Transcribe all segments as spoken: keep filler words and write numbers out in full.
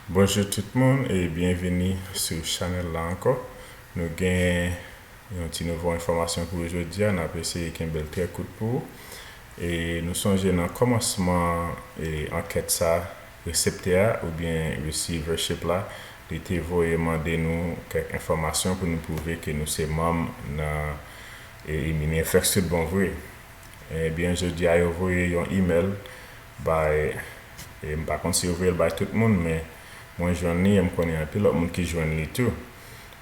Bonjou tout moun e byenvini sou chanèl la ankò. Nou gen yon ti nouvo enfòmasyon pou ou jodi a, n ap eseye kenbe l trè kout pou ou. E nou sonje nan kòmansman e ankèt sa, reseptè a oubyen receivership la, li te voye mande nou kèk enfòmasyon pou nou pwouve ke nou se manm nan e, Imini F X tout bon vre. Ebyen, jodi a yo voye yon imèl bay, e m pa konn si yo voye l bay tout moun, men mwen jwenn li e m konnen anpil lòt moun ki jwenn li tou.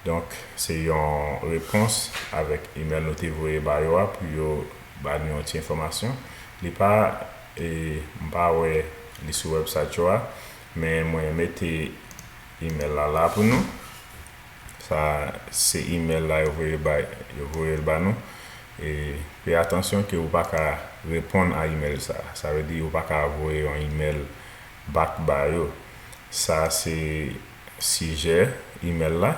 Donk, se yon repons avèk imèl nou te voye ba yo a pou yo ba nou yon ti enfòmasyon. Li pa, e, m pa wè li sou website yo a, men mwen mete imèl la la pou nou. Sa se imèl la yo voye bay, yo voye l ba nou. E, fè atansyon ke ou pa ka reponn a imèl sa. Sa vle di ou pa ka voye yon imèl back ba yo. Sa se sijè imèl la.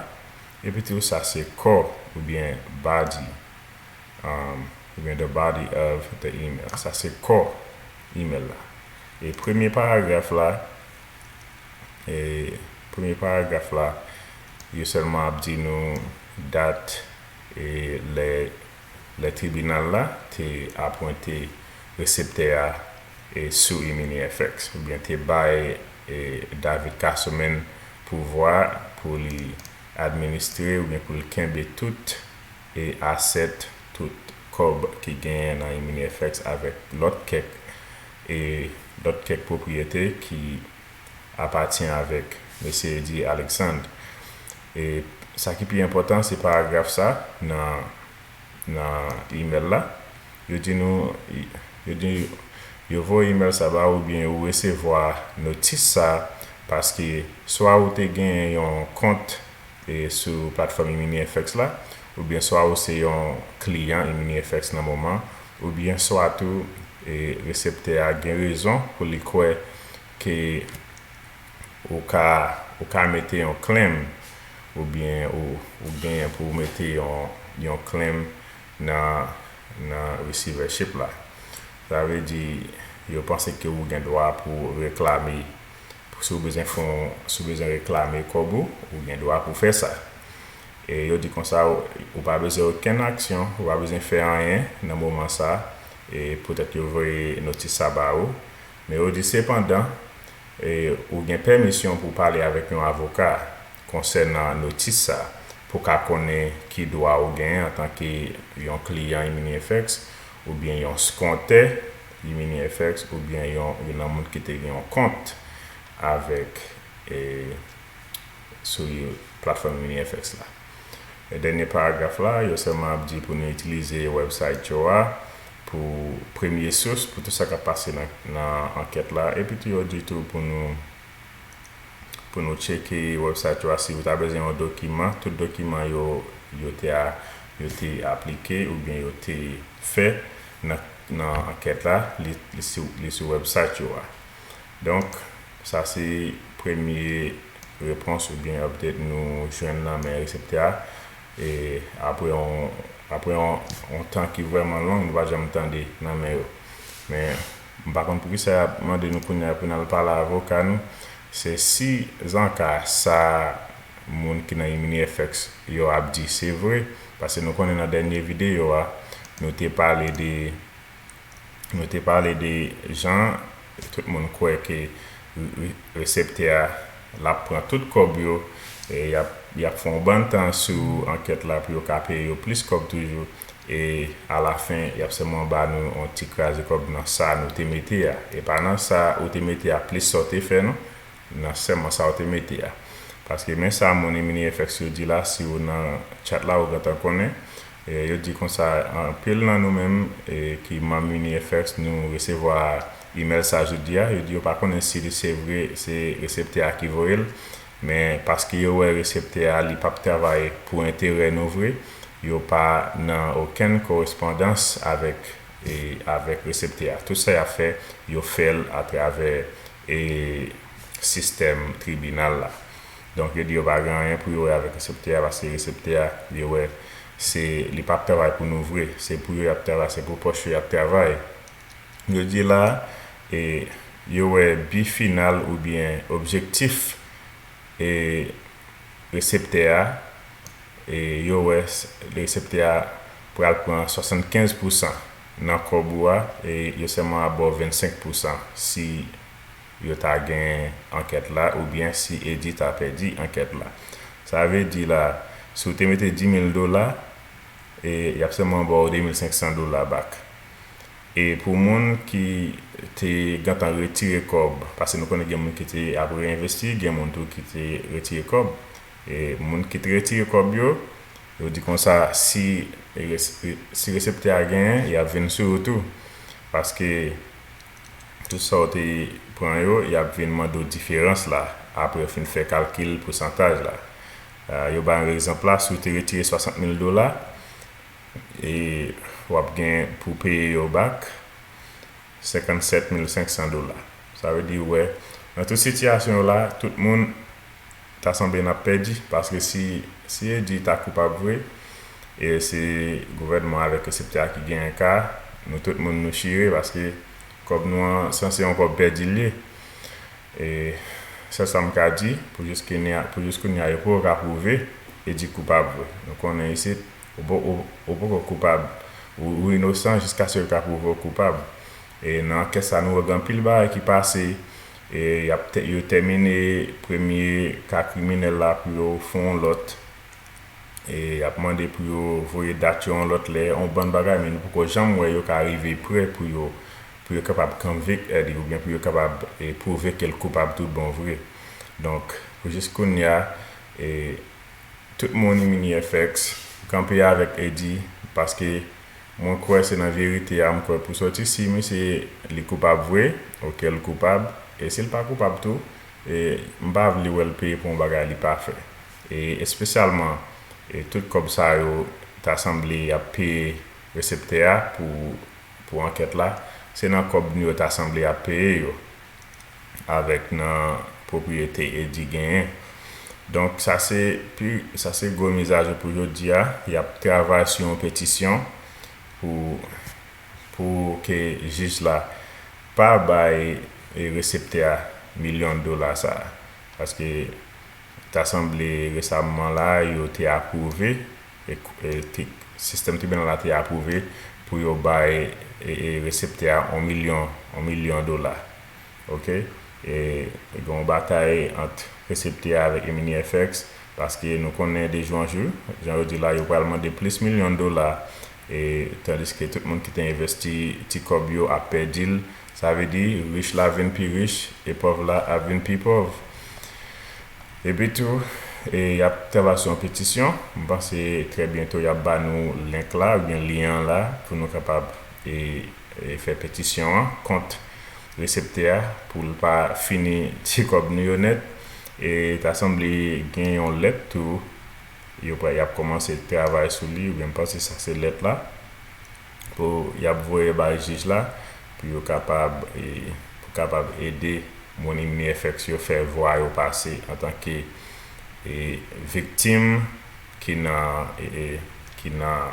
Epi tou sa se kò oubyen body, um, oubyen the body of the email. Sa se kò imèl la. E premye paragraf la, e premye paragraf la, yo sèlman ap di nou dat e lè, lè tribinal la te apwente reseptè a e sou Imini F X, oubyen te bay e David Castleman pouvwa pou li administre oubyen pou l kenbe tout e asèt, tout kòb ki genyen nan Imini F X avèk lòt kèk e lòt kèk pwopriyete ki apatyen avèk mesye Eddie Alexandre. E sa ki pi enpòtan, se paragraf sa nan, nan imèl la. Yo di nou, yo di, yo voye imèl sa ba ou, oubyen ou resevwa notis sa, paske swa ou te genyen yon kont e sou platfòm Imini F X la, oubyen swa ou se yon kliyan Imini F X nan moman, oubyen swa tou e reseptè a gen rezon pou li kwè ke ou ka, ou ka mete yon claim, oubyen ou, ou genyen pou w mete yon, yon claim nan, nan receivership la. Sa vle di, yo panse ke ou gen dwa pou w reklame, si w bezwen fè yon, si w bezwen reklame kòb ou, ou gen dwa pou w fè sa. E yo di konsa, ou, ou pa bezwen okenn aksyon, ou pa bezwen fè anyen nan moman sa, e poutèt yo voye notis sa ba ou. Men yo di sepandan, e ou gen pèmisyon pou w pale avèk yon avoka konsènan notis sa, pou w ka konnen ki dwa ou genyen antanke yon kliyan Imini F X, oubyen yon skontè Imini F X, oubyen yon, yon moun ki te gen yon kont avèk, e, sou platfòm Imini F X la. E dènye paragraf la, yo sèlman ap di pou nou itilize website yo a pou premye sous pou tout sa k ap pase nan, nan ankèt la. Epi tou yo di tou pou nou, pou nou tcheke website yo a, si ou ta bezwen yon dokiman, tout dokiman yo, yo te a, yo te aplike oubyen yo te fè nan, nan ankèt la, li, li sou, li sou website yo a. Donk, sa se premye repons oubyen update nou jwenn nan men reseptè a. E apre yon, apre yon, yon tan ki vrèman long, nou pa janm tande nan men yo. Men, m pa konn poukisa y ap mande nou kounye a pou n al pale avoka nou. Se si zanka sa moun ki nan Imini F X yo ap di se vre, paske nou konnen nan dènye videyo a, nou te pale de Nou te pale de jan tout moun kwè ke re-, re-, reseptè a, l ap pran tout kòb yo, e y ap, y ap fè yon bann tan sou ankèt la pou yo ka peye yo plis kòb toujou, e alafen, y ap sèlman ba nou yon ti kraze kòb nan sa nou te mete a. E pa nan sa ou te mete a plis sa w te fè, non. Nan sèlman sa w te mete a. Paske men sa moun Imini F X yo di la, si w nan chat la, ou gentan konnen. E, yo di konsa, anpil nan nou menm, e, ki manm Imini F X, nou resevwa imèl sa jodi a. Yo di yo pa konnen si li se vre, se reseptè a ki voye l. Men paske yo wè reseptè a, li p ap travay pou enterè nou vre, yo pa nan okenn korespondans avèk, e, avèk reseptè a. Tout sa y ap fè, yo fè l atravè e sistèm tribinal la. Donk, yo di yo pa gen anyen pou yo wè avèk reseptè a, paske reseptè a, yo wè, se, li p ap travay pou nou vre. Se pou yo y ap travay, se pou pòch yo y ap travay. Yo di la, e, yo wè bi final oubyen objektif e, reseptè a, e, yo wè reseptè a pral pran swasannkenz pousan nan kòb ou a, e yo sèlman ap ba w vennsenk pousan si yo ta gen ankèt la oubyen si Eddy ta pèdi ankèt la. Sa vle di la, si w te mete dis mil dola, e y ap sèlman ba w de mil senk san dola back. E pou moun ki te gentan retire kòb, paske nou konnen gen moun ki te ap reenvesti, gen moun tou ki te retire kòb. E moun ki te retire kòb yo, yo di konsa, si, si reseptè a genyen, y ap vin sou yo tou. Paske tout sa w te pran yo, y ap vin mande w diferans la, apre yo fin fè kalkil pousantaj la. Ah, yo ba yon egzanp la, si w te retire swasant mil dola, e w ap gen pou peye yo back senkannsèt mil senk san dola. Sa vle di, wè, nan tout sitiyasyon yo la, tout moun ta sanble n ap pèdi, paske si, si Eddy ta koupab vre, e se gouvènman avèk reseptè a ki genyen ka, nou tout moun nou chire, paske kòb nou an sanse yon kòb pèdi l ye. E sèl sa m ka di, pou jis kounye a, pou jis kounye a, yo poko ka pwouve Eddy koupab vre. Nou konnen isit, ou po-, ou, ou poko koupab, ou, ou inosan jiskaske yo ka pwouve w koupab. E nan ankèt sa, nou wè gen anpil bagay ki pase, e y ap tè-, yo tèmine premye ka kriminèl la pou yo fè yon lòt. E y ap mande pou yo voye dat yo yon lòt lè, yon bann bagay, men nou poko janm wè yo ka rive prè pou yo, pou yo kapab konvenk Eddy oubyen pou yo kapab, e, pwouve ke l koupab tout bon vre. Donk, pou jis kounye a, e, tout moun Mini F X kanpe avèk Eddy, paske mwen kwè se nan verite a, m kwè pou sòti. Si misye li koupab vre, oke, l koupab. E si l pa koupab tou, e m pa vle wè l peye pou yon bagay li pa fè. E espesyalman, e tout kòb sa yo ta sanble y ap peye reseptè a pou, pou ankèt la, se nan kòb nou yo ta sanble y ap peye yo, avèk nan pwopriyete Eddy genyen. Donk, sa se pi, sa se gwo mizajou pou jodi a. Y ap travay sou yon petisyon pou, pou ke jij la pa bay, e, reseptè a milyon dola sa a. Paske ta sanble resaman la, yo te apwouve, e, e, te, sistèm tribinal la te apwouve pou yo bay, e, e, reseptè a yon milyon, yon milyon dola. Oke? E, e gen yon batay ant reseptè a avèk Mini F X, paske nou konnen de jou an jou, jan yo di la, yo pral mande plis milyon dola, e, tandiske tout moun ki te envesti ti kòb yo ap pèdi l. Sa vle di, rich la vin pi rich, e pòv la ap vin pi pòv. Epi tou, e, y ap travay sou yon petisyon. M panse trè byento y ap ba nou link la, oubyen lyen an la, pou nou kapab, e, e, fè petisyon an kont reseptè a, pou l pa fini ti kòb nou yo nèt. E ta sanble gen yon lèt tou, yo pral, y ap kòmanse travay sou li, oubyen m panse sa se lèt la, pou y ap voye bay jij la, pou yo kapab, e, pou kapab ede moun Mini F X yo fè vwa yo pase antanke, e, viktim ki nan, e, e, ki nan,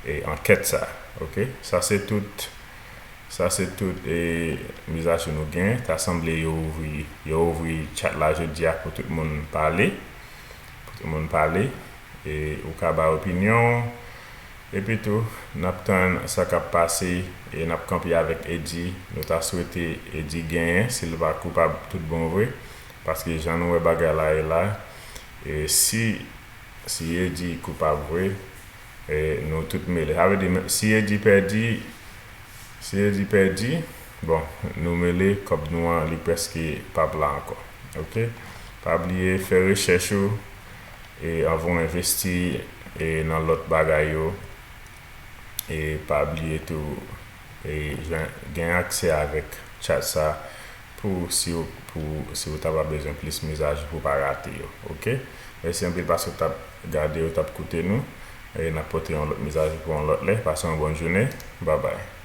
e, ankèt sa. Oke? Sa se tout, sa se tout, e, mizajou nou gen. Ta sanble yo ouvri, yo ouvri chat la jodi a pou tout moun pale. Pou tout moun pale. E ou ka bay opinyon w. Epi tou, n ap tann sa k ap pase e n ap kanpe avèk Eddy. Nou ta swete Eddy genyen, si l pa koupab tout bon vre. Paske jan nou wè bagay la ye la, e si, si Eddy koupab vre, e nou tout mele. Sa vle di, si Eddy pèdi, si Eddy pèdi, bon, nou mele, kòb nou an, li prèske p ap la ankò. Oke? Pa bliye fè rechèch ou, e anvan w envesti, e nan lòt bagay yo. E pa bliye tou, e gen aksè avèk chat sa pou si w, pou si w ta va bezwen plis mizajou pou w pa rate yo. Oke? Mèsi anpil paske w t ap gade, w t ap koute nou. E n ap pote yon lòt mizajou pou yon lòt lè. Pase yon bòn jounen. Babay.